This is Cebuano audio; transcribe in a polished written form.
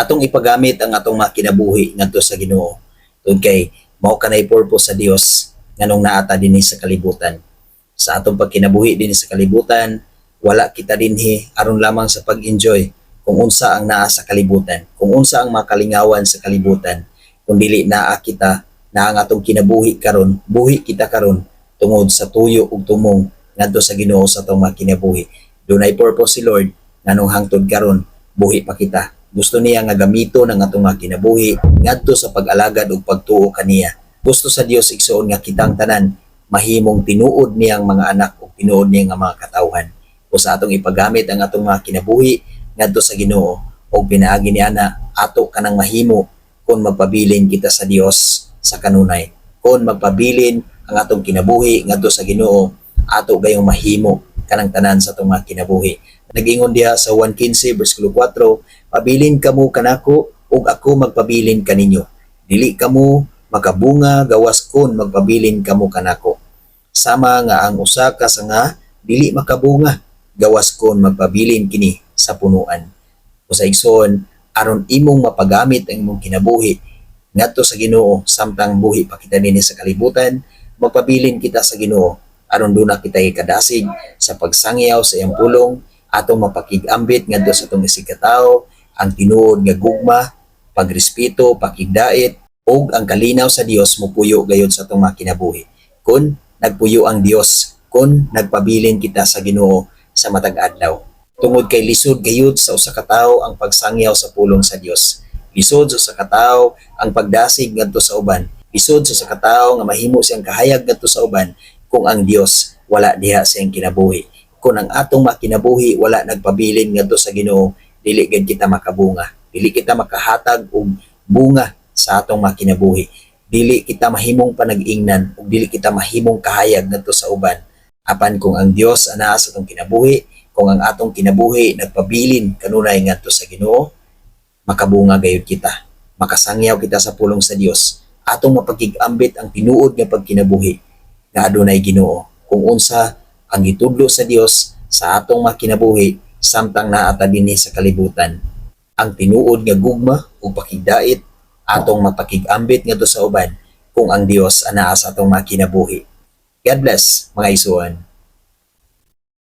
Atong ipagamit ang atong mga kinabuhi ngadto sa Ginoo. Tungod kay mao kanay purpose sa Dios nganong naa ta dinhi sa kalibutan. Sa atong pagkinabuhi dinhi sa kalibutan, wala kita dinhi aron lamang sa pag-enjoy kung unsa ang naa sa kalibutan, kung unsa ang makalingawan sa kalibutan, kung dili naa kita na ang atong kinabuhi karon, buhi kita karon tungod sa tuyo ug tumong ngadto sa Ginoo sa atong mga kinabuhi. Dunay purpose si Lord nganong hangtod karon buhi pa kita. Gusto niya nga gamito ng atong mga kinabuhi ngadto sa pag-alagad ug pagtuo kaniya. Gusto sa Dios, igsoon, nga kitang tanan mahimong tinuod niyang mga anak ug tinuod niyang nga mga katawhan. O sa atong ipagamit ang atong mga kinabuhi ngadto sa Ginoo ug pinaagi niana, ato kanang mahimo kung magpabilin kita sa Dios sa kanunay. Kung magpabilin ang atong kinabuhi ngadto sa Ginoo, ato gayong mahimo kanang tanan sa atong mga kinabuhi. Nag-ingon diha sa 1:15 bersikulo 4, "Pabilin kamo kanako ug ako magpabilin kaninyo. Dili kamo makabunga gawas kon magpabilin kamo kanako. Sama nga ang usa ka sanga dili makabunga gawas kon magpabilin kini sa punuan." O sa igsoon, aron imong mapagamit ang imong kinabuhi ngadto sa Ginoo samtang buhi pa kita dinhi sa kalibutan, magpabilin kita sa Ginoo aron duna kita kadasig sa pagsangyaw sa iyang pulong, atong mapakig-ambit ngadto sa atong isigkatawo ang tinuod nga gugma, pagrespeto, pakigdait ug ang kalinaw sa Dios mopuyo gayud sa atong mga kinabuhi. Kun nagpuyo ang Dios, kun nagpabilin kita sa Ginoo sa matag adlaw. Tungod kay lisod gayud sa usa ka tawo ang pagsangyaw sa pulong sa Dios. Lisod sa usa ka tawo ang pagdasig ngadto sa uban. Lisod sa usa ka tawo nga mahimo siyang kahayag ngadto sa uban kung ang Dios wala diha sa iyang kinabuhi. Kung ang atong makinabuhi wala nagpabilin ngadto sa Ginoo, dili gid kita makabunga. Dili kita makahatag og bunga sa atong makinabuhi. Dili kita mahimong panag-ingnan ug dili kita mahimong kahayag ngadto sa uban. Apan kung ang Dios anaa sa atong kinabuhi, kung ang atong kinabuhi nagpabilin kanunay ngadto sa Ginoo, makabunga gayud kita. Makasangyaw kita sa pulong sa Dios. Atong mapakig-ambit ang tinuod nga pagkinabuhi nga adunay Ginoo. Kung unsa ang gitudlo sa Dios sa atong makinabuhi samtang naa ta dinhi sa kalibutan. Ang tinuod nga gugma ug pakigdait, atong mapakig-ambit ngadto sa uban kung ang Dios anaa sa atong makinabuhi. God bless, mga igsuon.